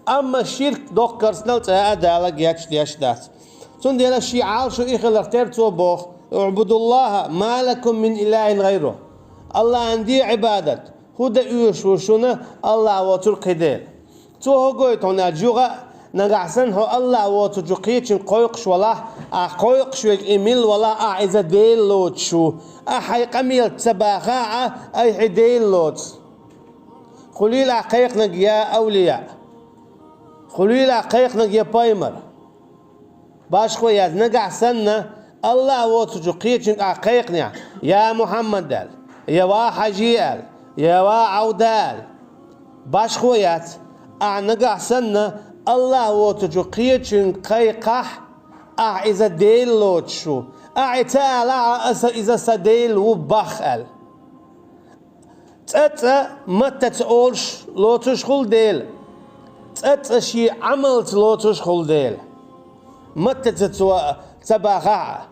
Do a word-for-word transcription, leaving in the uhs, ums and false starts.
Амма ширк доккха керстанал цӀа а Дала гечдеш дац. Цундела ший Ӏалашо и хиларх тера цо боху: «اعبدوا الله ما لكم من إله غيره». АллахӀан де Ӏибадат, хӀун дан оьшуш ву шуна АллахӀ воцург кхин дела? Цо хӀун гойту хьуна аьлча, юха а нагахь санна хьо АллахӀ воцучу кхечуьнга кхойкхуш валахь, ахь кхойкхуш верг и мила валахь, ахь иза Дела лоцуш ву. Ахь хьайн къамелца ца бахахь а, айхьа и Дела лоцу. Хуьлийла ахь кхайкхинарг я авлияъ, хуьлийла ахь кхайкхинарг я пайхамар. Башхо яц, нагахь санна АллахӀ воцучу кхечуьнга ахь кхайкхинехь, я Мухьаммад аьлла, я ва Хьажи аьлла, я ва Ӏавда аьлла. Башхо яц, ахь нагахь санна АллахӀ воцучу кхечуьнга кхайкхахь, ахь иза Дела лоцуш ву. Ахь и ца алахь а, аса иза сан Дела ву боху аьлла. ЦӀа-цӀа маттаца олуш лоцуш хуьлу Дела. ЦӀа-цӀа шен Ӏамалца лоцуш хуьлу Дела. Маттаца цо ца бахахь а,